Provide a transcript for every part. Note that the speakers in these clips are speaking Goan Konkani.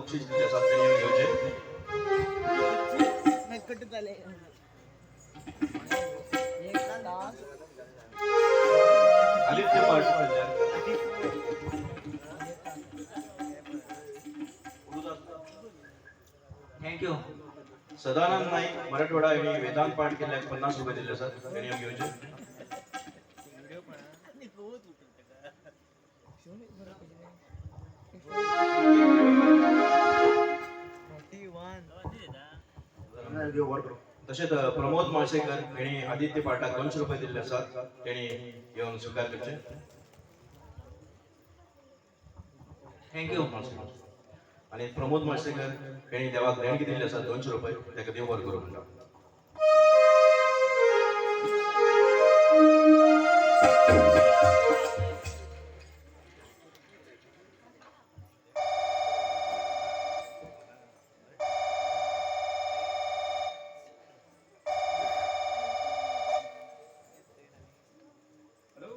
बक्षीस दिल्लें आसा तेणी येवन घेवचें. आदित्य पाट thank you. Sadanand Naik Marathwada यांनी वेदांत पाठ केल्ल्याक 50 रुपये दिल्ले आसात, तेणी येवन घेवचे. तशेंच प्रमोद माळशेकर यांनी आदित्य पाठाक 200 रुपये दिल्ले आसात, तेणी येवन स्विकार करचे. Thank you. आणि प्रमोद माळशेकर यांनी देवाक देणगी दिल्ली आसा 200 रुपये, ताका देव बरो करूं म्हणटा. हॅलो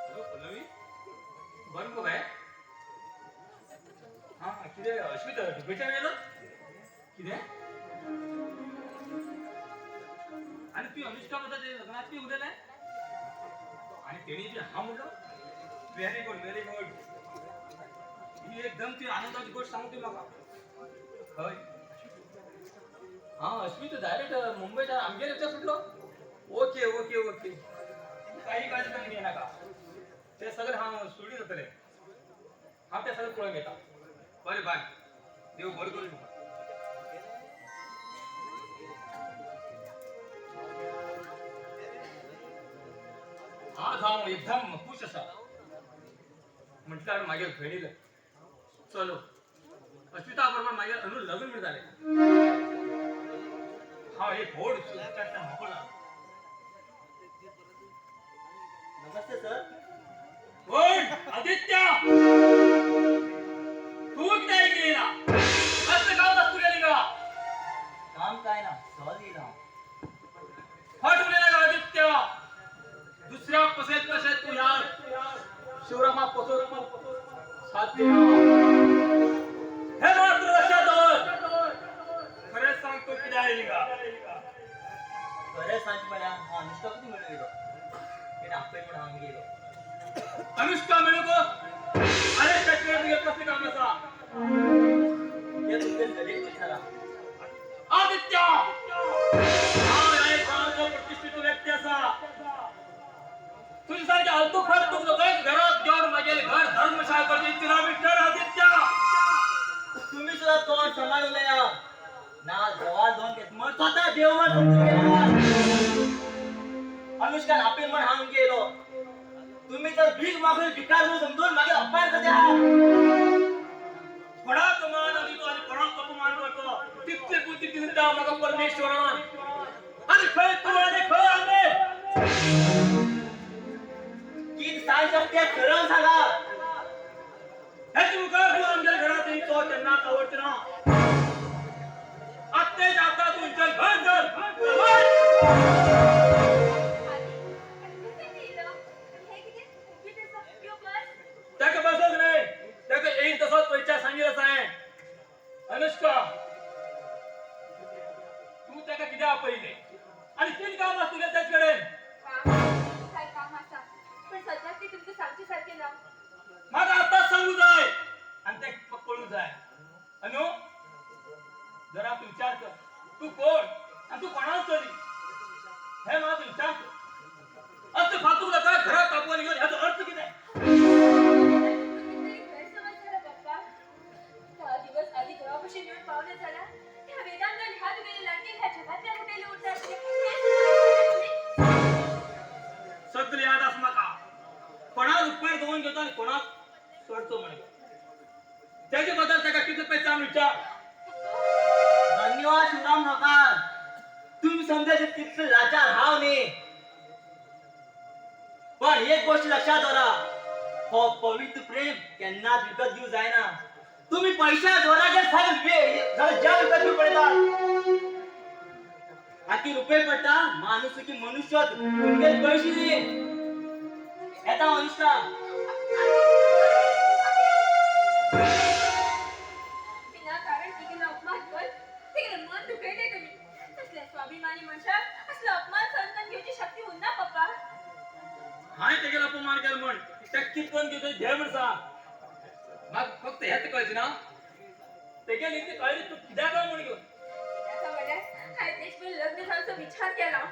हॅलो पल्लवी, बरें मुगो बाय? हां, कितें अश्मित दुबयच्यान येयलो कितें? आनी तुवें अनुष्का म्हणटा तें लग्नाक बी उलयलें आनी तेणी बी हांव म्हणलो व्हेरी गुड व्हेरी गुड. ही एकदम ती आनंदाची गोश्ट सांगू ती म्हाका. हय, हां, अश्मित डायरेक्ट मुंबयच्यान आमगेर येवच्या सुटलो. ओके ओके ओके, काही काळजी करून घेयनाका, ते सगळे हांव सुडी जातले, हांव ते सगळे पळोवन घेता. बरें बाय, देव बरें करूं तुका. आज हांव एकदम खूश आसा म्हटल्यार मागीर भयणीले चलो अस्मिता बरोबर मागीर अनू लग्न बी जालें. हांव एक व्हड मोकळो जालो. नमस्ते सर. कोण आदित्य, तू कित्याक येयला? कसलें काम आसा तुगेलें हिंगा? काम काय ना, सहज येयला. फट उलयला आदित्य, दुसऱ्या पसयत कशें तूं ह्या शिवरामा पसोत तूं साध्य ना. हे मात्र लक्षात दवर. खरेंच सांग तूं कित्याक आयली हिंगा? खरें सांगचें म्हळ्यार हांव अनुष्का कितें मेळूंक येयलो, तेणें आपय म्हूण हांव हिंगा येयलो. अनुष्का मेळूंक? अरे कशें तुगेलें कसलें काम आसा? तें तुमगेले चलयेक विचारा. आदित्य, हांव ह्या एक गांवचो प्रतिश्ठीत व्यक्ती आसा. तुजे सारखे आलतू फालतू लोकांक घरात घेवन मागेलें घर धर्मशाळ करची इच्छा ना मिस्टर आदित्य. तुम्ही सुद्धा तोंड सांबाळून उलया ना, जवाल दोन घेत म्हण स्वतः देव म्हण समजून गेला. अनुष्कान आपे म्हण हांव गेलो, तुम्ही तर भीक मागून भिकार म्हणून समजून मागीर अपमान करते आहात. कोणाक मान दितो आनी कोणाक अपमान करतो तितली बुद्धी दिली म्हाका परमेश्वरान. आनी खंय तूं आनी खंय आमी? कितें सांग शकते खरं सांगा. हेच मुखार तूं आमच्या घरात येयचो तेन्नाच आवडचें ना. आत्तेच आतां तूं चल घर चल. ताका बसोच न्हय, ताका येयन तसोच पयच्या सांगीत आसा हांवें. अनुष्का, तूं ताका कित्याक आपयलें आनी कितें काम आसा तुगेलें तेजे कडेन? काय काम आसा, पण सद्याक ती तुमकां सांगचे सारकें ना. म्हाका आतांच सांगू जाय आनी तें कळूं जाय. अनु, जरा तूं विचार कर, तूं कोण आनी तूं कोणाक चली हें म्हाका तूं विचार कर. असलें फालतू लोकांक घरात आपोवन घेवन हाचो अर्थ कितें? तुमकां तरी गैरसमज जाला पप्पा. 10 दिवस आदी घोवा भशेन येवन पावले जाल्यार त्या वेदांगान ह्या तुगेले लाडकेक ह्या जगांतल्यान उठयले उरता आशिल्लें हें सुद्दां तुमी. सगळें याद आसा म्हाका. कोणाक उपकार दवरून घेतो आनी कोणाक सोडचो म्हण तेजे बद्दल ताका कितले पयशे आमी विचार. धन्यवाद शिवराम सावकार, तुम्ही समजायचे तितले लाचार हांव न्ही. पण एक गोष्ट लक्षात दवरा, हो पवित्र प्रेम केन्नाच विकत घेवंक जायना. तुम्ही पैशा जोराचेर सगळें जग विकत घेवंक पळयतात. आखी रुपये पडटा माणूस की मनुष्य तुमगेले पैशे न्ही. येता अनुष्का. विनाकारण तिगेलो अपमान कर, तिगेलें मन दुखयलें तुमी. तसल्या स्वाभिमानी मनशाक असलो अपमान सहन करून घेवची शक्ती उरना पप्पा. हांवें तेगेलो अपमान केलो म्हण ते कितकोन घेवचें घे म्हण सांग. म्हाका फक्त हेंच कळचें ना, तेगेली इतली कळ्ळी तूं कित्याक काय म्हण घेवन. कित्याक म्हणल्यार हांवें तेजे बरोबर लग्न जावचो विचार केला.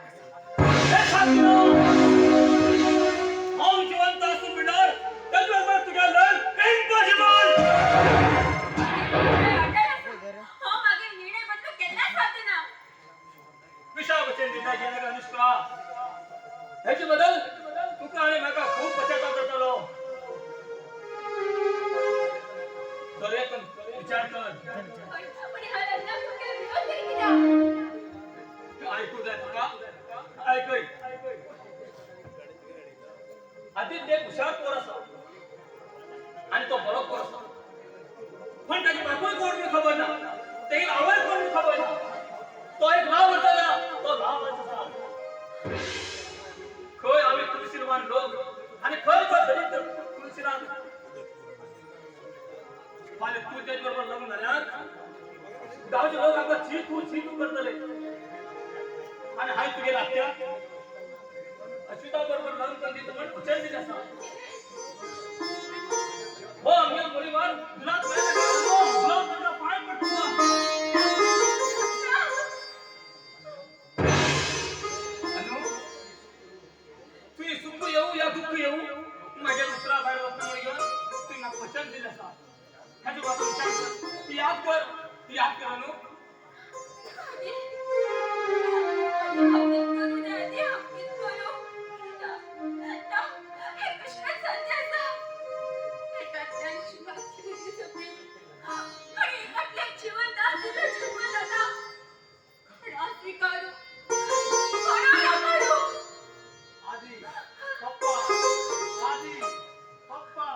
हांव जिवंत आसूं म्हणल्यार तेजे बरोबर तुगेलें लग्न इम्पॉसिबल. हो मागीर निर्णय बदलूंक केन्नाच साध्य ना. विशा भशेन निर्णय घेनाका अनुष्का. हेचे बदल तुका आनी म्हाका खूब पश्चाताप जातलो. बरें पण विचार कर. पण ह्या लग्नाक तुमगेलो विरोध तरी कित्याक? आयकू जाय तुका, आयकय. आदित्य एक हुशार पोर आसा आनी तो बरो पोर आसा, पण ताची बापूय कोण म्हूण खबर ना, तेगी आवय कोण म्हूण खबर ना. तो एक लाव करता, तो लाव आसा. खंय आमी तुळशीरवान लोक आनी खंय तो दलित तुळशीरान. फाल्यां तूं तेज बरोबर लग्न जाल्यार गांवचे लोक आमकां छी तू छी तू करतले. आनी हांवें तुगेल्या आत्या अश्विता बरोबर लग्न करून दिता म्हण वचन दिलें आसा. हो आमगेलो परिवार गुलाब गुलाब तुज्या पांय पडटा तुका. अनु, तुवें सुख येवं या दुख्ख येवं, म्हाज्या उतरा भायर वतना म्हण घेवन तुवें म्हाका वचन दिलें आसा. हाचे बाबतींत विचार कर, ती याद कर, ती याद कर अनु. आदी, हांव कितें करूं रे आदी, हांव कितें करूं? ना, ना, हें कशें साध्य आसा? एकांतल्यान शिवाक दिल्लें प्रेम आनी एकांतल्यान जिवंत आशिल्लो जन्मदाता. कोणा स्विकारू, कोणा नाकारू? आदी पप्पा, आदी पप्पा,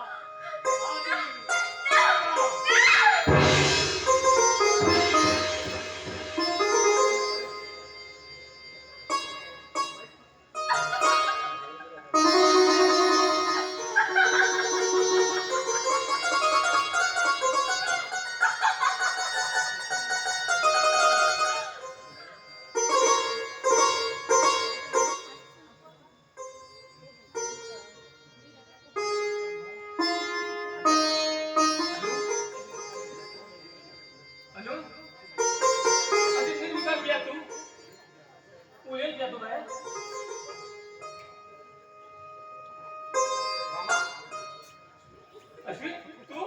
आदी पप्पा. अनु, अशी निर्विकार कित्याक तूं? उलयत कित्याक तूं बाये? मामा, अश्विन, तूं?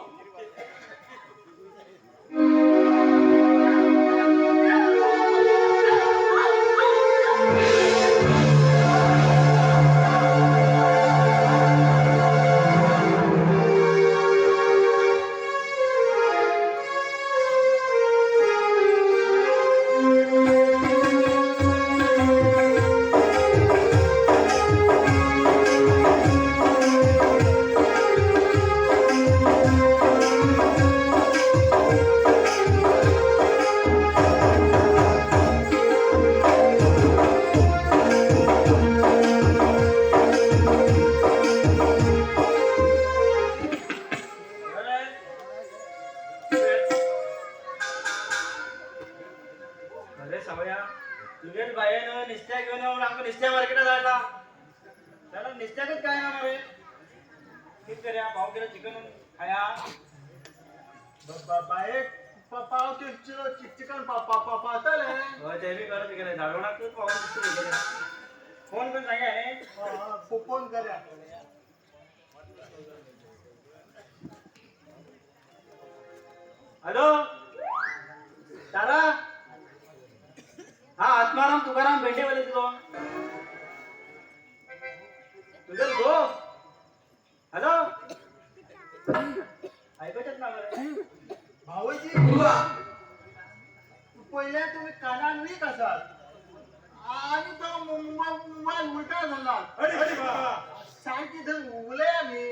अरे सावया, तुगेच बायेन नुस्त्या घेवन यो म्हणून आमकां नुस्त्या मार्केटात धाडला. जाल्यार नुस्त्याकच काय ना मरे. कितें करया, पाव किलो चिकन खाया. बाये, पाव किलो चिकन पावतले. हय, तें बी बरें तुगेलें धाडवणाकूच पावोवन दिसता तुगेलें. फोन करून सांगया न्ही. फोन करया. हॅलो तारा, हा आत्माराम तुकाराम भेंडे उलयता तुजो. तुजो गो. हॅलो, आयकूच ना मरे. भावोजी, पयले तुमी कानान वीक आसात आनी तो मोबायल उलटा जाला. सारकी थंय उलया न्ही.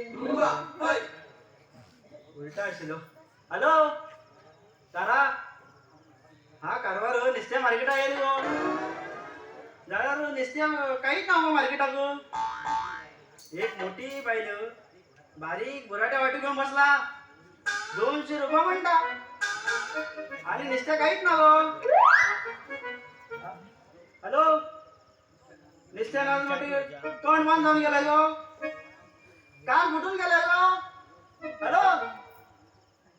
उलटा आशिल्लो. हॅलो तारा, हा कारवार नुस्त्या मार्केटाक येयलो गो. जाल्यार नुस्त्या कांयच ना गो मार्केटाक. एक मोठी बायल बारीक बुराट्या वाटू घेवन बसला. 200 रुपया म्हणटा आणि नुसत्या काहीच ना गो. हॅलो, नुसत्या ना म्हणजे तोंड बंद जाऊन गेलाय गो, कान फुटून गेलाय गो. हॅलो,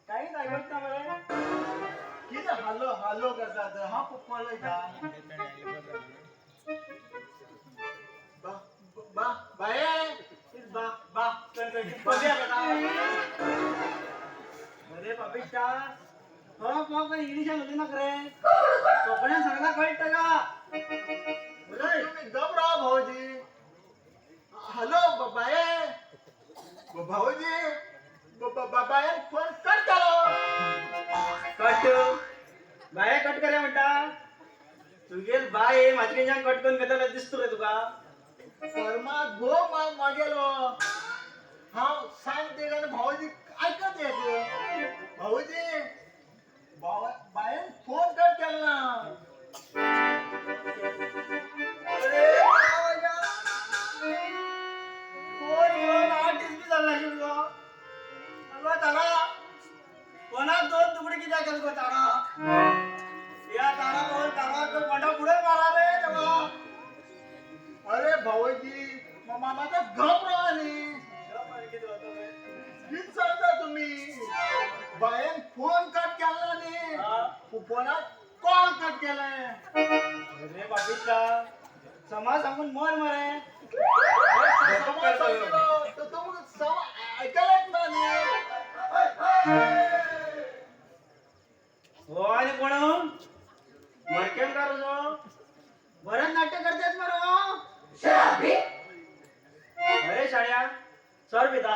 काहीच ऐकत ना मरे. कितें हालो हालो करतात हा पळयता. बा बा बाये. बा बा बघूया का. अरे बाबीच्या, हो हो, इंग्लिशान उलय नाका रे, कोकणात सांगला कळतं का? उलय. तुम्ही गप राहा भाऊजी. हॅलो बाये, भाऊजी, बायन फोन कट केलो. कट बाय, कट करे म्हणटा. तुगेल बाय म्हाजे कट करून घेतला दिसतो रे तुका. कर्मा गो मागेलो. हांव सांगते आणि भाऊजी ऐकत येत. भाऊजी, बायन फोन कट केला. अरे बाबा, कोण येऊन 8 दीस बी झाला असेल गो. अगं तारा, कोणाक दोन तुकडे कित्याक केले गो तारा? या तारा कोण तारा तो कोणा पुढे मारा रे तेव्हा. अरे भाऊजी, मामाचा गप राहा न्ही. कित सांगता तुम्ही? बायन फोन कट केला न्ही, फोनाक कॉल कट केलाय. अरे बाबीचा, समाज सांगून मर मरे. समाज सांगितलं तर तुमकां ऐकलेच ना न्ही. हो, आणि कोण मडकेमकार जो बरंच नाट्य करतेस मरे हो. अरे शाण्या, सर पिता.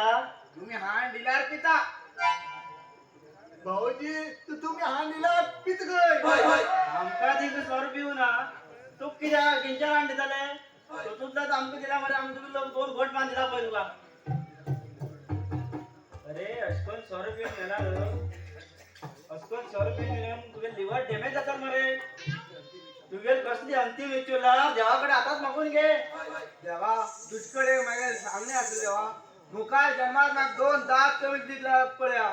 तुम्ही हाण दिल्यार पिता. भाऊजी, तुम्ही हाण दिल्यार पित गय. आमकां थिंग सर पिवू ना. तूं कित्याक किंच्यान हाण दिताले? तुझाच आमकां दिला मरे. आमकां लोक दोन घोट मान दिला पळय तुका. अरे अशकोन सोरो पिवन गेला रे, अशकोन सोरो पिवन गेले तुगे लिव्हर डॅमेज जाता मरे. तुगे कसली अंतिम इच्छा देवा कडेन आतांच मागून घे. देवा, तुझकडे मागे सांगणे आसले देवा, मुखार जन्मात म्हाका 2 दात कमी दिला पळया,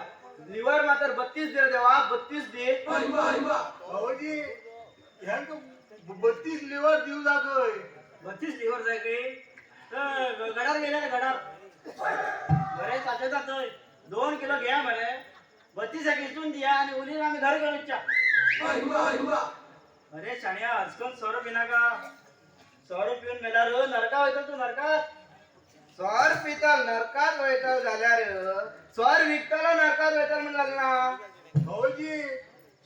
लिव्हर मात्र 32 दिले देवा, 32 दी. भाऊजी, ह्यांका 32 लिव्हर दिव जागय. 32 लिव्हर जाय काही गडार गेले रे गडार. बरे चाचे जातय, 2 किलो घ्या मरे, 32 हिचून दिया आणि उलीर आमी घर घेऊन इच्छा. अरे शाण्या, अजकन सोरो पिनाका. सोरो पिवन मेला रे, नरका वयतल तू नरकात. सोर पितल नरकात वयतल जाल्यार सोर विकतलो नरकात वयतल म्हण लागना. भाऊजी,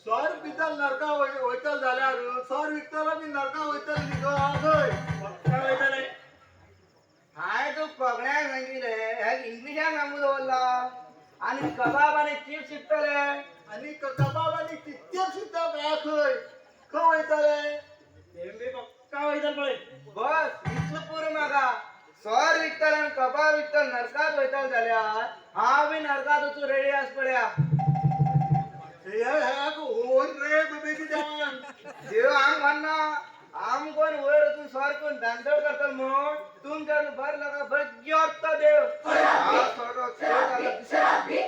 सोर पितल नरका वयतल जाल्यार सोर विकतलो बी नरका वयतल न्ही गो आगय. पक्का वयतले. हांवें तूं कोंकण्याक सांगिल्लें, हें इंग्लिशान सांगू दवरला. आनी कबाब आनी चिप्स विकतले. आनी कबाब आनी चिप्स सुद्दां काय खंय खंय वयतले? तें बी पक्का वयतल पळय. बस इतलो पुरो म्हाका. सोर विकतले आनी कबाब विकतले नरकात वयतले जाल्यार हांव बी नरकात वचूं रेडी आस पळया. हे ह्याक ओन रे बेगीन. देव आम मानना, आम कोण वयर वचून सोर कोण धांदळ करतलो म्हूण तुमच्या बर लगा बग्गी देव. हांव सोरो जालो,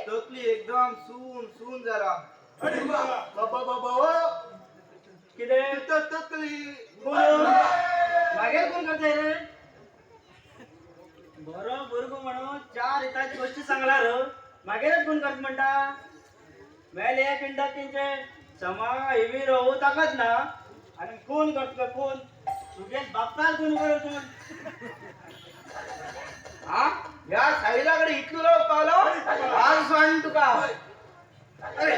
तकली एकदम सून सून जाला. बाबा बाबा हो. कितें? तकली. कोण मागीर कोण करताय रे? बरो भुरगो म्हणून 4 हिताची गोष्टी सांगला रे, मागीरच कोण करत म्हणटा. मेले पिंडात तेंचे समा हेवी रोवू ताकत ना आणि कोण करतलो कोण तुगे बाप्पाक कोण कर कोण. हा ह्या साईला कडे इतलो लोक पावलो आज सांग तुका. अरे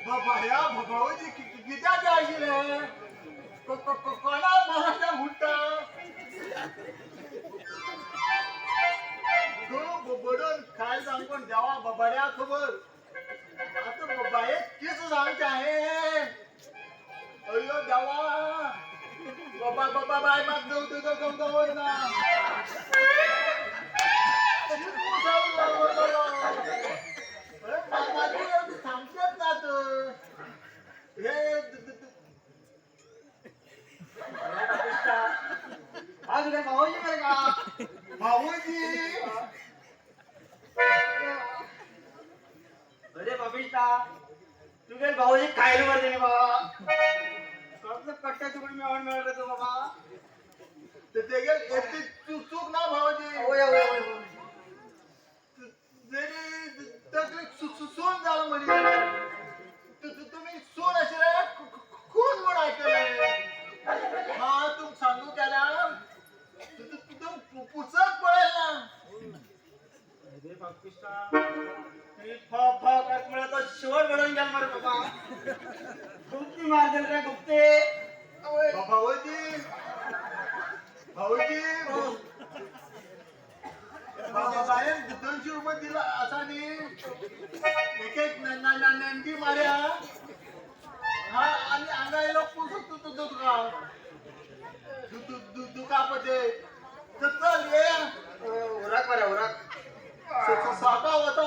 बाबा ह्या भाऊजी कित्याक जाय आशिल्ले? कोणा मराठा म्हणटा तूं बडोवन खायला सांगून देवा बऱ्या खबर. आतां बाये कितें सांगचें हांवें? अय्यो देवा, बाबा बाबा बाय म्हाका दवर दवर ना. सांगचेच ना तर हे. भाऊजी. अरे बाबिष्टा तुगे भाऊजी खायला मरते रे बाबा. कसलं कट्ट्या तुकडे मिळवून मिळवलं तू बाबा. ते गेल एकटी चूक ना भाऊजी. ओय ओय ओय ओय. जरी तकलीफ सून झालं म्हणजे तुम्ही सून असे खून म्हणून ऐकलंय. हा तुम सांगू त्याला तुम पुसत पडेल ना. अरे बापिष्टा तुम्ही फ फ करत मला तो शेवट घडून गेला मरे बाबा. गुप्ती मार दिल रे गुप्ते. भाऊजी भाऊजी बाहेर 200 रुपये दिला असा एक एक नंदी मार्या. हा आणि अंगाईला पुसत तू तुका दुखापते तर चल ये. उराक मारा उराक. साका होता.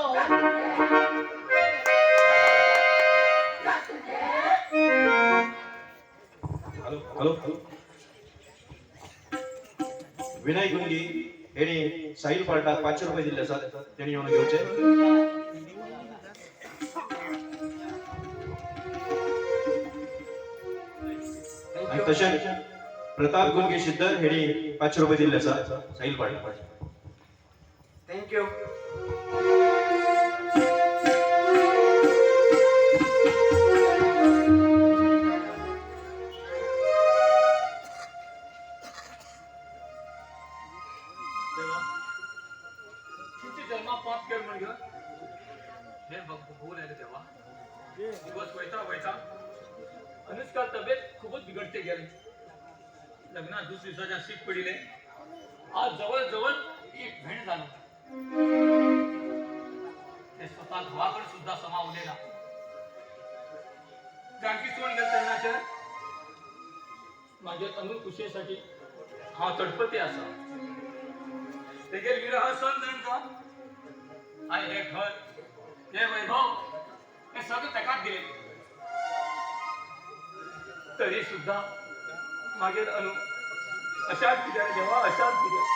हॅलो हॅलो विनय गुंगी हेणी साहिल पार्टाक 500 रुपये दिले आसात, तेणी येवन घेवचे. आणि तशेंच प्रताप गुंगी शिद्दर हेणी 500 रुपये दिले आसात साहिल पार्टाक. Thank you. देवा तुमची जन्मा पाप केल म्हण हे बघू राहिले तेव्हा दिवस वयता वयता अनुष्का तब्येत खूपच बिघडते गेली. लग्नात दुसऱ्या दिवसाच्या शीत पडिले आज जवळ जवळ एक भेट झालं. ते स्वतः घवाकडे सुद्धा समावलेला जानकी सोड गेल त्यांनाच्या माझ्या अनु कुशेसाठी हा तडपते असा तेगेर विरह सण जायचा आणि हे घर हे वैभव हे सगळं तेकाच दिले. तरी सुद्धा मागीर अनु अशाच कित्याक देवा अशाच कित्याक.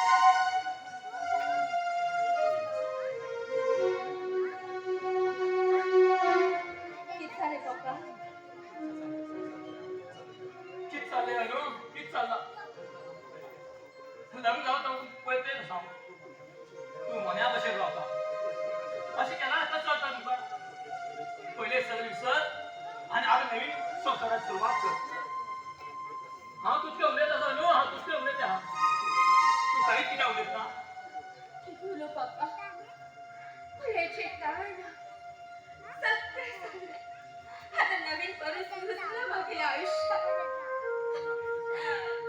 कित झाले पप्पा? कित चाललंय अनु कित चालला? लग्न जावं तर पळते ना सांग तू मन्या भशेन रावता अशें केन्ना कसं जाता तुका. पयले सगळें विसर आनी आतां नवीन संवसाराक सुरवात कर. हांव तुजके उलयता आसा न्हू, हांव तुजके उलयता आहा. तूं कांयच कित्याक उलयतना? किती उलो पप्पा, हेचे काय ना सगळे सांगले. आता नवीन परिस्थिती रुजलं मागील आयुष्यात.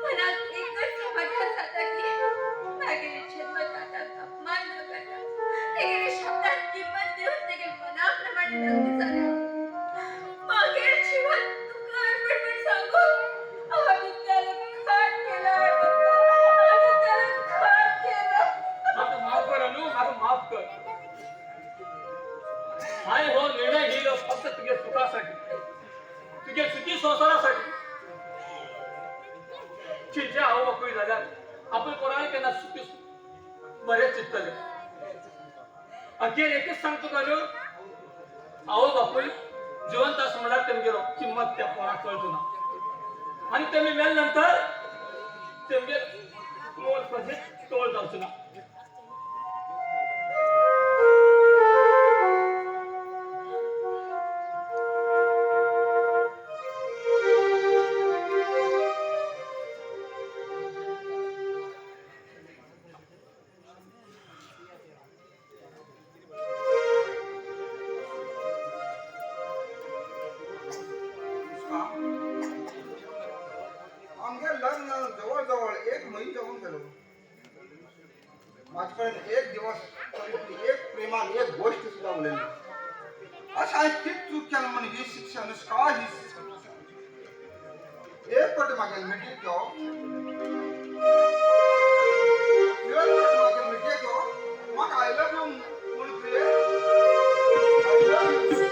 मनात एकच समाधान जाता की मागील जन्मदात्याक अपमान न करता तेगेले शब्दात किंमत देऊन तेगे मनाप्रमाणे लग्न झाल्या. मागील जीवन तुका अर्पण म्हण सांगून आम्ही त्याला घात केला आहे पप्पा, आम्ही त्याला घात केला. म्हाका माफ कर अनु, म्हाका माफ कर. हांवें हो निर्णय घेयलो फक्त तुगे सुखासाठी, तुगे सुखी संवसारासाठी. चिंचे हांव बापूय जाल्यार आपल्या पोरांनी केन्ना सुखी बरें चिंततले. अखेर एकच सांगतो तुका न्हू, आवय बापूय जिवंत आसा म्हणल्यार तेमगेलो किंमत त्या पोराक कळचो ना आनी तेमी मेल नंतर तेमगेर मोल कशेंच तोल जावचो ना. आमगे लग्न जवळ जवळ एक महिना जाऊन गेलो. माझ्याकडे एक दिवस तरी ती एक प्रेमान एक गोष्ट सुद्धा उलयली. अशें हांवें कितें चूक केला म्हण ही शिक्षा अनुष्का ही शिक्षा? एक पट म्हागे मिठी घेव, एक पट म्हागे मिठये घेव, म्हाका I love you म्हूण प्रिये, I love you.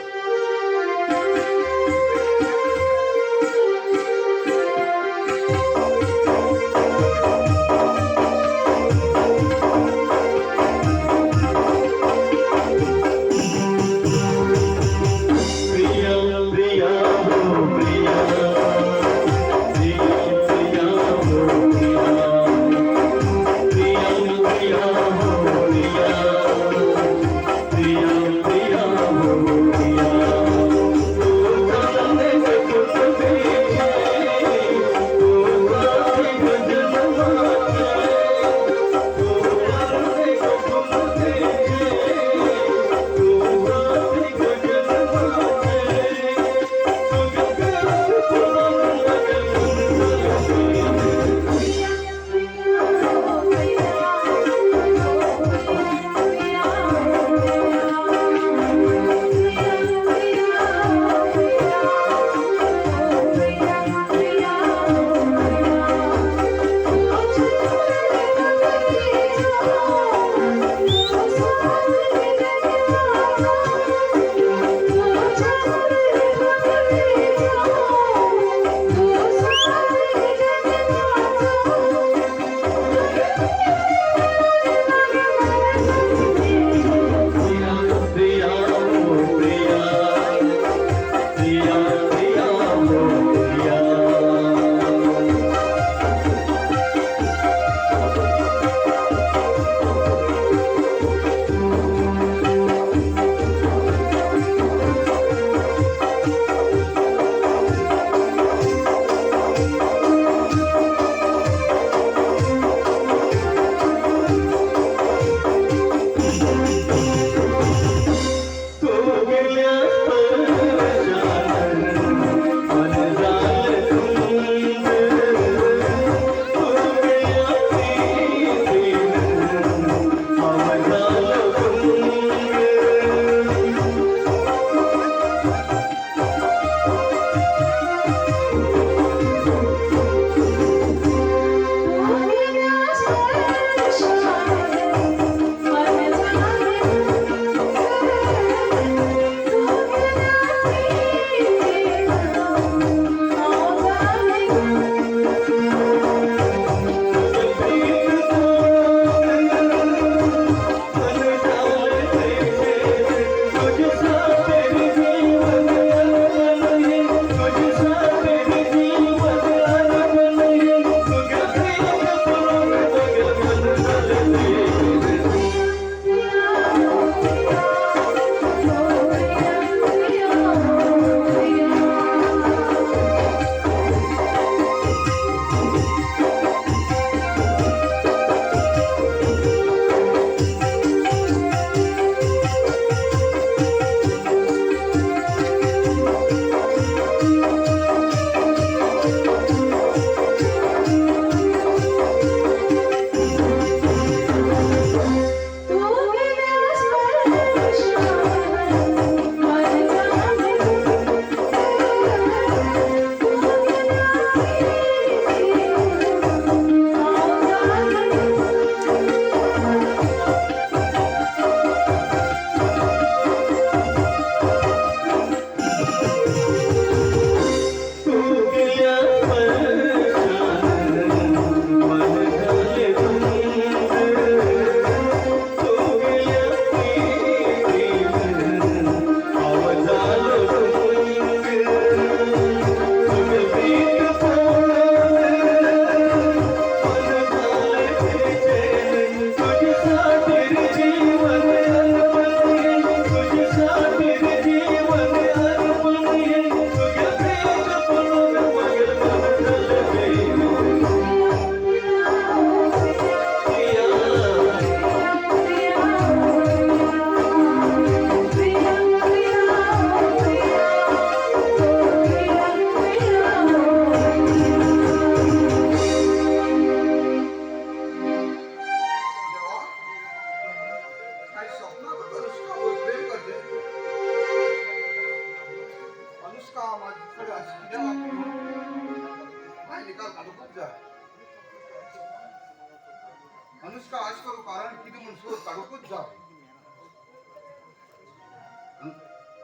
अनुष्का अशें करूं कारण कितें म्हूण सोद काडूंकूच जाय.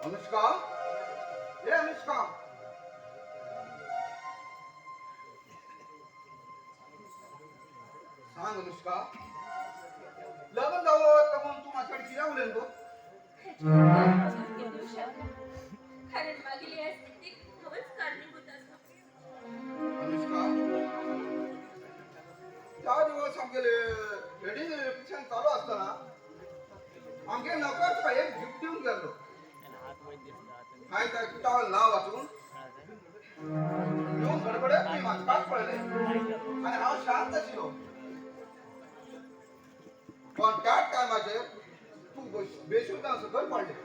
अनुष्का, हे अनुष्का, सांग अनुष्का, लग्न जावं तर तूं म्हाजे कडेन कित्याक उलयना गो? कारण मागील या स्थितीक हांवच कारणीभूत आसा. अनुष्का, त्या दिवस आमगेले वेडिंग रिसेप्शन चालू आसतना आमगे नोकर तुका एक गिफ्ट दिवन गेल्लो. हांवें त्या गिफ्टावर नांव वाचून येवन गडबडत ती म्हाकाच पळयलें आनी हांव शांत आशिल्लो. पण त्याच टायमाचेर तूं बेशुद्ध सकयल पडलें.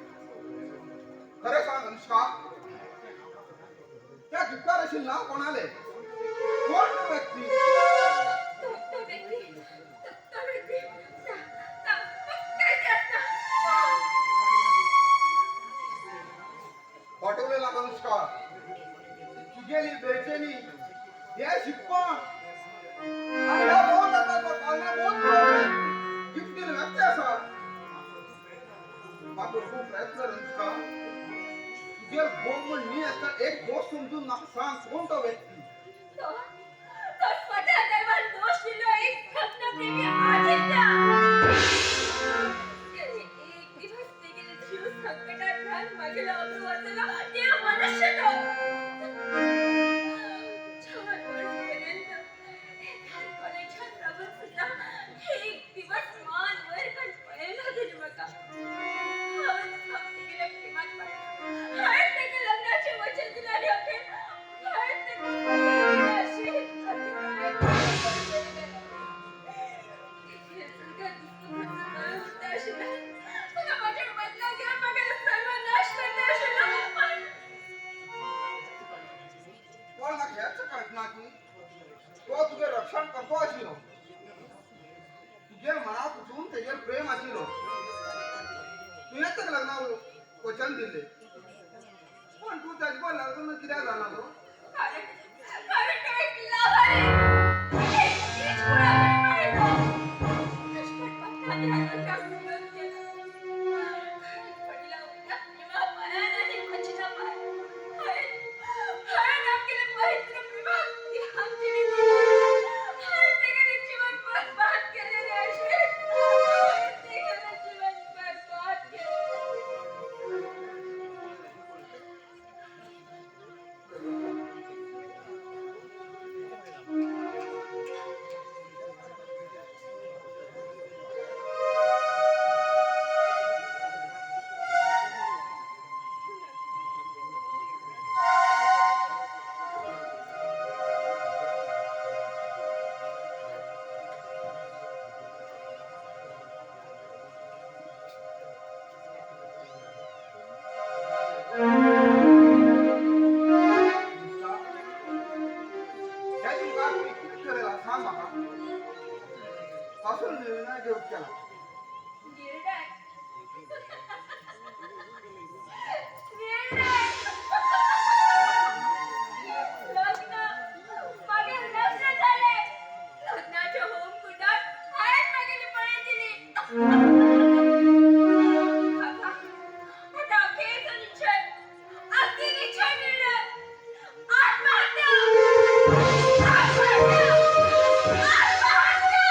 खरें सांग अनुष्का, त्या गिफ्टार आशिल्लें नांव कोणालें? कोण तो व्यक्ती? तो तो व्यक्ती तो तो व्यक्ती कांयच आसना. फटवलें ना अनुष्का, तुगेली बेचैनी हे शिकपण आनी ह्या बहुत आतां कालना बहुत गिफ्ट दिल्ले व्यक्ती आसा. म्हाका खूब प्रयत्न कर अनुष्का, तुगेर बोग म्हूण न्ही आसतना एक दोस्त समजून म्हाका सांग कोण तो व्यक्ती? तो तो स्वतः देवान दोष दिलो एक भग्नप्रेमी आदित्य. त्याने एक दिवस देखील जीव संकटात घाल मागेला अब्रू वाचवला ते मनुष्य तो. 4 वर्षपर्यंत एकाच कॉलेजात राबून सुद्धा एक दिवस मान वर काडून पळयला तेणे म्हाका. हांवें हांव तेगेल्या प्रेमात पडलें. हांवें ताका लग्नाचें वचन दिलें आनी अखेर हांवें ताका फटयलें अशें. तुका म्हजेर बदला घेवन म्हागेलो सर्वनाश करता आशिल्लो. पण म्हाका हेंच कळना की तो तुजें रक्षण करतो आशिल्लो, तुजे मनाक वचून तेजेर प्रेम आशिल्लो, तुवें ताका लग्ना वचन दिल्लें, पण तूं ताजे बरोबर लग्न कित्याक जालें गो? कारण कारण तो एक लाभारी, एक नीच कुळाकडे मेळ्ळो. दुश्मनपणाने हांवें त्याक विरोध केलो. पडिला उदक प्रेमा पायान आनी वचना पाय. हांवें हांवें आमगेलें पवित्र प्रेमाक तिलांजली दिली. हांवें तेगेलें जीवन बरबाद केलें रे अश्विन. हांवें तेगेलें जीवन बरबाद केलें. अनुष्का, हेच मुखार तुवें कितें केलें सांग म्हाका? कसलो निर्णय घेवंक केला? निर्णय, निर्णय, लग्न, मागीर लग्न जालें. लग्नाच्या होमकुंडात हांवें मागेली पळय दिली. आता आता अखेरचा निश्चय, अगदी निश्चय निर्णय, आत्महत्या, आत्महत्या, आत्महत्या.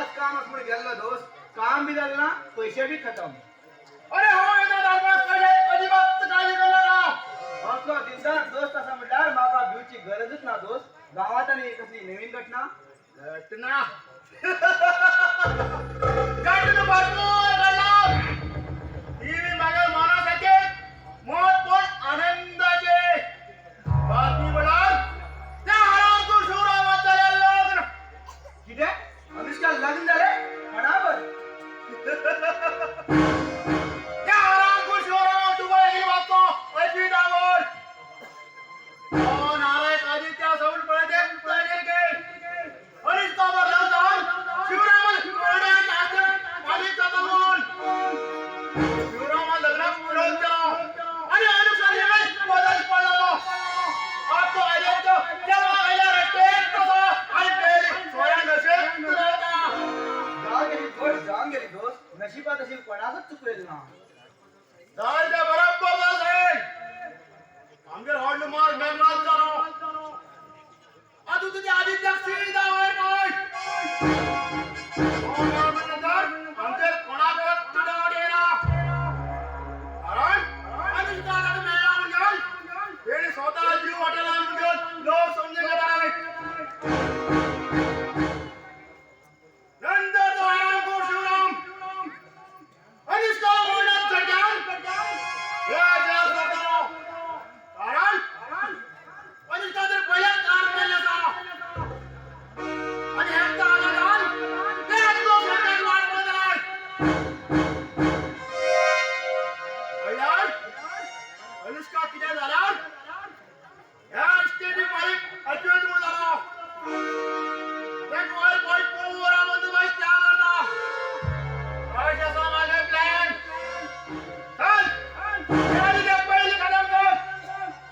सहज काम असं म्हणून गेल्लो दोस्त, काम बी झालं ना, पैसे बी खतम. अरे हो, येता दाखवा पहिले अजिबात काळजी करू नका. असलो दिलदार दोस्त असा म्हटल्यार म्हाका भिवची गरजच ना दोस्त. गावात आणि कसली नवीन घटना? घटना घटना भरपूर घडला. टीव्ही मागे मनासाचे मत पण आनंदाचे बातमी म्हणाल त्या हरामखोर शिवरामात झाले लग्न. किती अनुष्का लग्न झाले बराबर. त्या हरामखोर शिवरामा दुबई गेली बापतो अजित आवड ओ नारायण आदित्य सौल पळते पळते अनुष्का बघला जाऊन शिवरामा कोरड्या टाकून मालिक जातो शिवरामा लग्नात विरोध केला आणि अनुष्का निर्णय बदल पडला. आज तो आदित्य जन्मा आयला रट्टे तसा आणि ते सोया नसेल तर जाऊन गेली दोस्त, जाऊन गेली दोस्त. नशिबात असेल कोणाकच चुकवेल ना. जायचं बरोबर जाईल. आमगेर हॉडलो मार मेघनाथ जालो. आता तुझे आदित्य सीधा वयर काय आमचे कोणाकडे तुझ्यावर येणार कारण अनुष्का आता मेळा म्हणजे हे स्वतः जीव वाटायला म्हणजे लोक समजून घेणार आहेत. नंतर तो आरामखोर शिवराम अनुष्का बोलण्यात चढ्यान या जय स्वतः कारण अनुष्का तर पहिल्याच कार केलं आणि ह्यांचा आला ते आजो स्वतःच वाट बघत आहे. पहिल्याच अनुष्का किती झाला ह्या इस्टेटी मालिक अच्युत म्हणून झाला. त्या वर पॉईंट पोरा बंदोबस्त तयार होता. असा माझा प्लॅन. चल हे आधी ते पहिली खतम कर.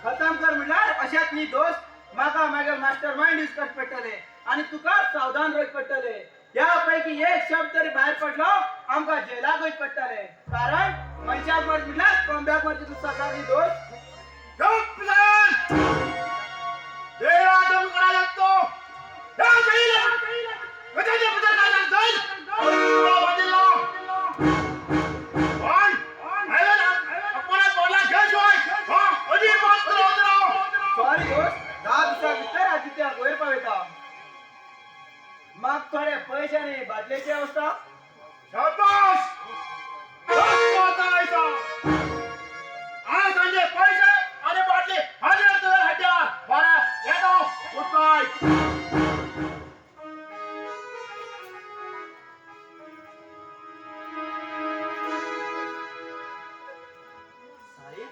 खतम कर म्हणल्यार अशात न्ही दोस्त, म्हाका मागीर मास्टर मायंड यूज करचे पडटले आणि तुका सावधान रावचे पडटले. ह्या पैकी एक शब्द तरी भायर पडलो आमकां जेलाक वयचे पडटले. कारण मनशाक मरत म्हटल्यार कोंब्याक मरचे तूं सकाळी न्ही दोस्त. चुप प्लॅन देवा दम करा लागतो. या जाईल गजाच्या पुढे काय जाईल बदलला पण आपण बोलला घ्याशिवाय हा अजिबात राहत राव. सॉरी दोस्त, 10 दिसा भितर आदित्याक वयर पावयता. माग थोडे पयशे आनी बाटलेची अवस्था. शाबास आज सांजे पैसे आणि बाटली हजर तुझ्या हड्ड्या बरं येतो. Good bye. साहेब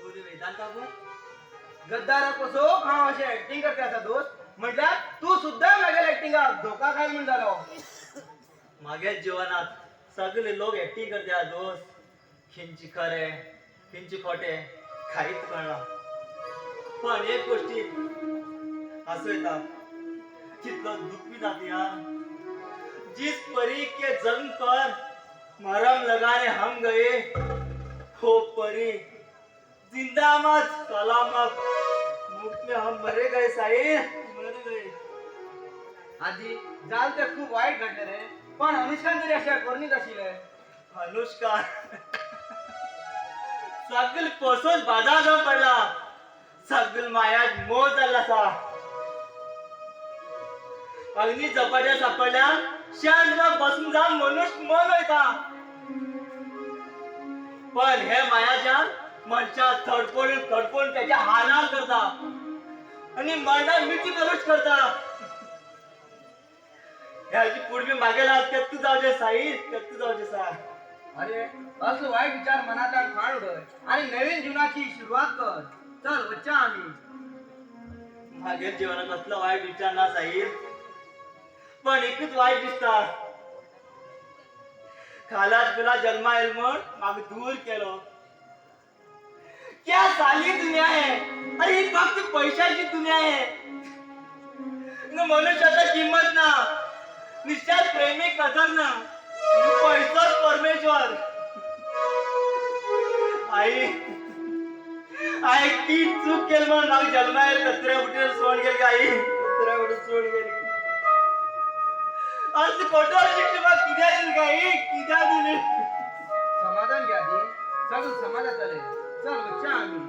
तू वेदांतावर गद्दारा कसो हांव अशें एक्टिंग करता आसा दोस्त, म्हटल्यार तूं सुद्दां म्हागेल्या एक्टिंगाक धोका घाल म्हूण जालो. मागे जीवनात सगळे लोक ऍक्टिंग करते दोस्त. खिंची खरे खिंची खोटे काहीच कळना. पण एक गोष्टी असं येता तितलं दुःख बी जाते यार. जिस परी के जंग पर मरम लगाने हम गए हो परी जिंदा मत सलामत मुख में हम मरे गए साहिब मरे गए. आजी जाल ते खूप वाईट घडले रे, पण अनुष्कान तरी अशें करूनच आशिल्लें. अनुष्का सगळ पसोच बाजार जावन पडला. सगळ मायात मोह जाल्लो आसा. अग्नी झपाट्या सापडल्या शांत बसून जावन मनुष्य मन वयता. पण हे मायाजाल मनशा थडपडून थडपडून त्याच्या हानार करता आणि मरणाक मिठी करूच करता. ह्याची पुढे मागे लाग तू जावचे साई तू जावचे सा. अरे असलो वाईट विचार मनांतल्यान काड उडय आणि नवीन जीवनाची सुरवात कर. चल वच्चा आमी. मागील जीवनात कसलो वाईट विचार ना साईर. पण एकच वाईट दिसता खालाच तुला जन्मा येईल म्हण माग दूर केलो. क्या साली दुनिया आहे. अरे ही फक्त पैशाची दुनिया आहे. न मनुष्याचा किंमत ना निश्चय प्रेमी कथन ना पैसाच परमेश्वर. आई आई ती चूक केली म्हणून म्हाका जन्मा येईल कचऱ्या बुटीर सोड गेली आई कचऱ्या बुटीर सोड गेली. असली कठोर शिक्षा म्हाका कित्याक दिली काय, कित्याक दिली? समाधान घ्या दी, चल समाधान जाले, चल वच्चा आमी.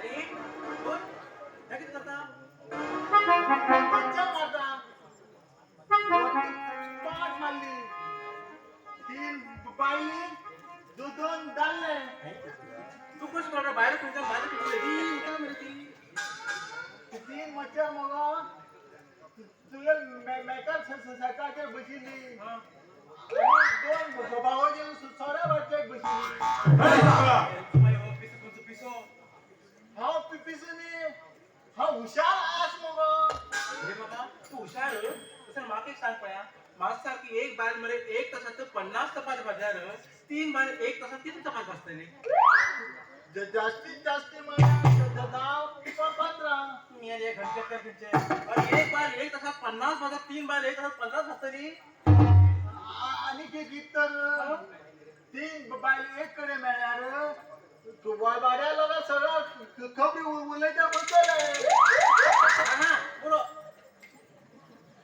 अरे कोण हे कितें करता? मच्छर मारता. पाट मारली, तीन बायली, दोन दाल्ले. तूं कशें कळटा भायर खंयच्यान भायर खंयची मरे ती? तीन मच्छर मगो तुगे मेकार सकाळचेर बशिल्ली, दोन भावाचे सोऱ्या वाटचेर बशिल्ली. पिसो खंयचो पिसो? हांव पिसू न्ही, हांव हुशार आस मगो. अरे बाबा तूं हुशार, तशें म्हाका एक सांग पळया, म्हाका सारकी एक बायल मरे एक तासांत 50 चपाती भाजल्यार तीन बायल एक तासांत कितली चपाती भाजतली? जास्तीत जास्ती म्हळ्यार 10-15. मेले खंयचे तर खंयचे. अरे एक बायल एक तासांत 50 भाजत, तीन बायल एक तासांत 15 भाजतली? आनी एक तर तीन बायल एक कडेन मेळ्ळ्यार वाड्या लोकां सगळ्या खबरी उलयता बसतले. ना पुरो.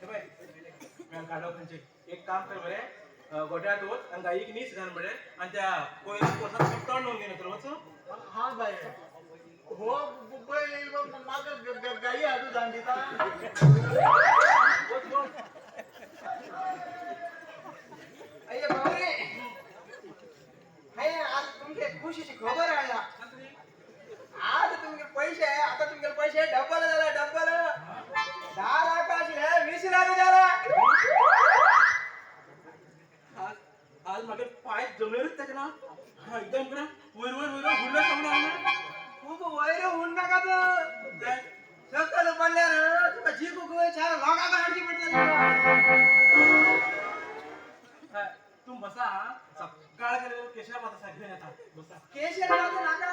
हे पळय गाडो खंयचे, एक काम कर मरे, गोठ्यांत वच आनी गायीक नीस घाल मरे, आनी त्या कोयराक कोसाक तोंड लावन घेवन येतलो वच. हा बाय, हो बैल येयल म्हाका गाई हाडू जाण दिता. वच वच. अय्या बावरे, हे आज तुमके खुशीची खबर हाडला. आज तुमगे पैसे, आता तुमगे पैसे डबल झाला, डबल. 10 लाख आशिल्ले 20 लाख झाला. आज आज म्हागे पांय जमलेरूच तेका ना, हा एकदम करा वयर वयर वयर हुडलो सांगना ना. खूप वयर होऊन नाका तर सकल पडल्यार तुका जीव चार लोकांक हाडची पडटली. तूं बसा, सकाळ केले केशरा पाता घेवन येता, बसा. केशर नाका,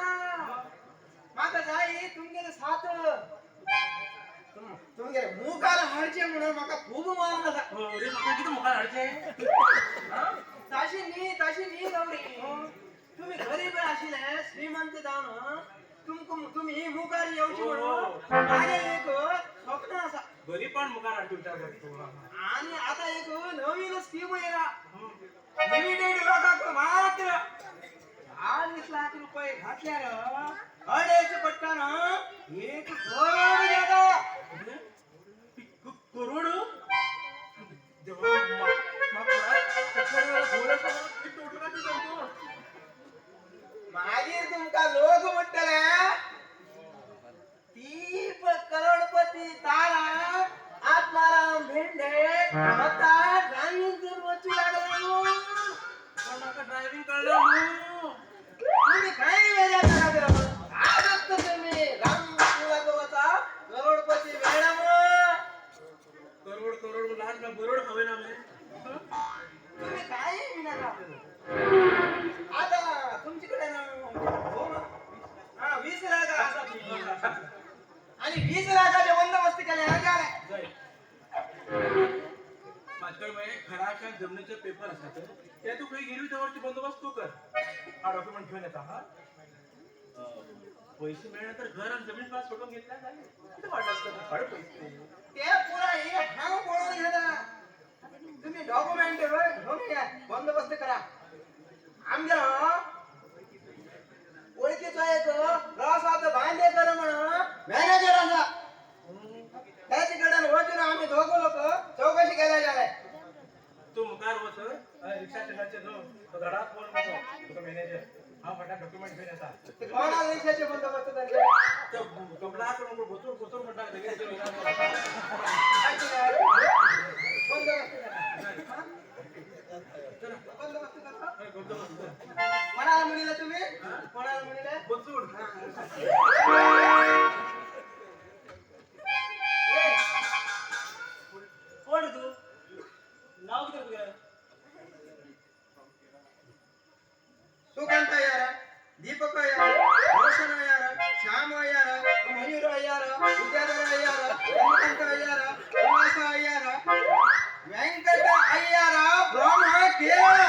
म्हाका जाय तुमगेले साथ. तुमगेले मुखार हाडचे म्हणून म्हाका खूब मान आसा. अरे म्हाका कितें मुखार हाडचें? ताशी न्ही, ताशी न्ही गौरी, तुम्ही गरीब आशिल्ले श्रीमंत जावन तुमकां तुमी मुखार येवचे म्हणून माझे एक स्वप्न आसा. गरीबपण मुखार हाडचे विचार कर तूं. आणि आता एक नवीन स्कीम येयला, लिमिटेड लोकांक मात्र 40 लाख रुपये घातल्यार अडेच पट्टान 1 करोड जाता. करोड? देवा, मागीर तुमकां लोक म्हणटले ती करोडपती तारा आत्माराम भेंडे स्वता ड्रायव्हिंग करून वचूं लागला. पण म्हाका ड्रायव्हिंग कळना न्हू. तुम्ही काय वेड्या करात, आजच तुम्ही राम वचा करोडपती मॅडम. करोड करोड लहान बरोड हवे ना मगे. तुम्ही काय विना आता तुमच्याकडे ना हो हा 20 लाख आणि 20 लाखाचे बंदोबस्त केले. माझ्याकडे म्हणजे घराच्या जमिनीचे पेपर असतात, ते तू खंय गिरवी दवरचे बंदोबस्त तू कर. हा डॉक्युमेंट घेऊन येता. हा पैसे मेळ्ळे तर घर आणि जमीन पास सोडून घेतला झाले, किती वाढलं असतं हाड पैसे. ते पुरा हांव पळोवन घेता, तुम्ही डॉक्युमेंट घेऊन या, बंदोबस्त करा. आमच्या ओळखीचो एक प्रसाद बांदेकर म्हणून मॅनेजर आसा, त्याचे कडेन वचून आमी दोगो लोक चौकशी केल्या जाले. तू मुखार वच, रिक्षा स्टँडाचेर न्हू तो धडाक फोन करतो तुका मॅनेजर. हांव फाटल्यान डॉक्युमेंट घेवन येता. कोणा रिक्षाचे बंदोबस्त तांचे? कमला बोचून बोचून म्हणटा. बंदोबस्त बंदोबस्त करता. कोणाला म्हणले तुम्ही? कोणाला म्हणले? बोचून. कोण तू? नाव किती तुझं? सुकांत अय्यार, दीपक अय्यार, रोशन अय्यार, श्याम अय्यार, मयूर अय्यार, विद्याधर अय्यार, रमाकांत अय्यार, उमास अय्यार, व्यंकट अय्यार, ब्रह्म केरळ.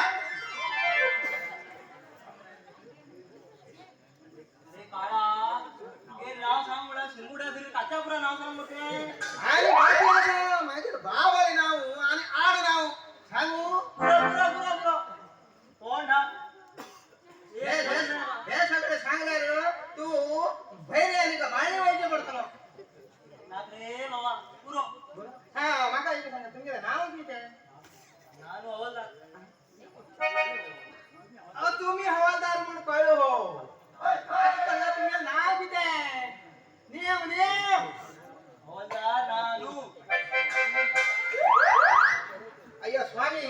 अरे काळा, हे नाव सांग म्हणा. शिंगुड्या तरी काचापुरा नाव सांग मग. आणि बाकी आता माझे बाबाले नाव आणि आड नाव सांगू? पुरा पुरा पुरा पुरा. कोण ना? हे हे सगळे सांगल्यार तू भैरे आणि का बाळणी व्हायचे पडतलो. रे बाबा, पुरो. हा, माका एक सांगा, तुमगे नाव कितें? नानू हवलदार. अहो, तुम्ही हवालदार म्हणून कळलो हो. आता सांगा, तुमगे नाव कितें? नेम नेम. हवलदार नानू. अय्या स्वामी,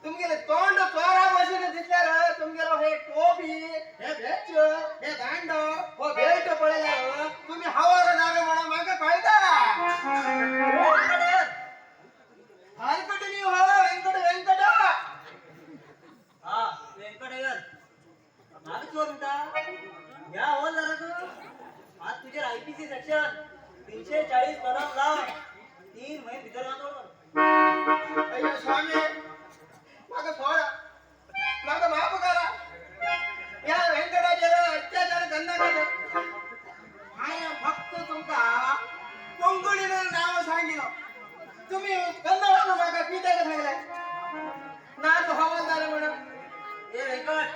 तुमगेले तोंड चोरा भशेन दिसल्यार, तुमगेलो हे टोपी, हे भेच, हे दांड, हो बेल्ट पळयल्यार तुम्ही हवालदार जावे म्हणून म्हाका कळटा. हलकट न्ही हो, व्यंकट व्यंकट. हा व्यंकट अय्यर, म्हाका चोर म्हणटा ह्या हवालदाराक? आज तुजेर आयपीसी सेक्शन 340 कलम लाव, 3 महिने भितर घालून. अय्या स्वामी, म्हाका सोडा, म्हाका माफ करा. ह्या व्यंकटाचेर अत्याचार करनाकात. हांवें फक्त तुमकां कोंकणीन नांव सांगिलो, तुम्ही कन्नडान म्हाका कित्याक सांगलें ना तूं हवालदार म्हणून? ए व्यंकट,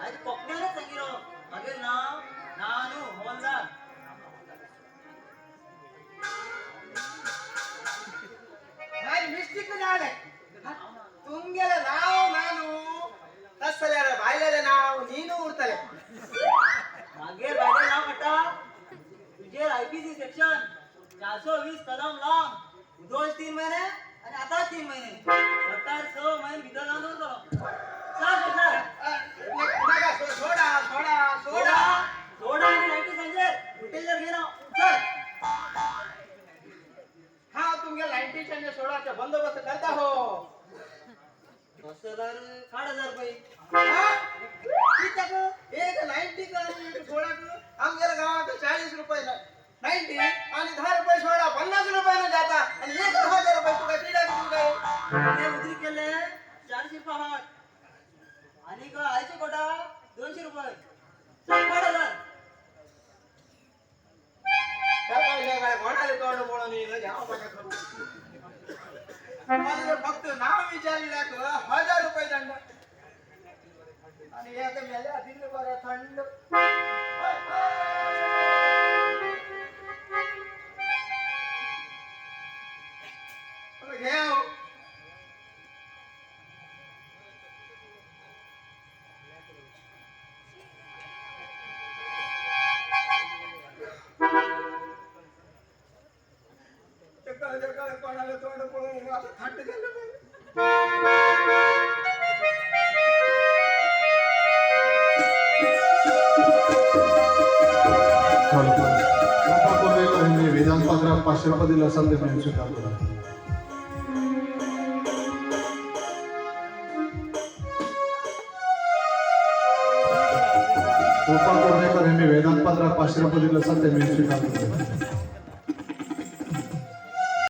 आज कोंकण्यानच सांगिलो, मागीर नाव नानू हवलदार. नाही, मिस्टेक जालें. तुमगेलें नांव नानू तस जाल्यार बायलेलें नांव नीनू उरतलें. मागीर बायले नांव काडटा? तुजेर आयपीसी सेक्शन 420 कलम लाव, उदोच 3 महिने आणि आता 3 महिने, सत्तार 6 महिने भितर घालून दवरतलो. चल स्टेशनार. नाका, सोडा सोडा सोडा. सोडा आणि नायटी सांजेर हुटेलर घेऊन चल. हा, तुमगे लायटीचे सोडाचे बंदोबस्त करता हो. 10,000, 6,500 रुपये. हा? कित्याक एक नायटीक आणि एक सोडाक? आमगेल्या गावात 40 रुपये नायटी आणि 10 रुपये सोडा, 50 रुपयानं जाता आणि 1000 रुपये तुका कित्याक दिवं काय? ते उदरी केले 400 रुपये हात आणि आयचे कोटा 200 रुपये, चल 6,500. सकाळी सकाळी कोणाला तोंड पळून येईल घ्या माझ्या करू. मला फक्त नाव विचारल्याक 1000 रुपये दंड आणि हे आता मेल्या दिलं बरं थंड. घेव. सकाळ सकाळ कोणाला तोंड पळून येईल, आता थंड झालं बाई. कृपा कोर्वेकर यांनी वेदांत पात्रात 500 रुपये दिले असाल तर मी स्वीकार करा. कृपा कोर्वेकर यांनी वेदांत पात्रात 500 रुपये दिले असाल तर मी स्वीकार करा.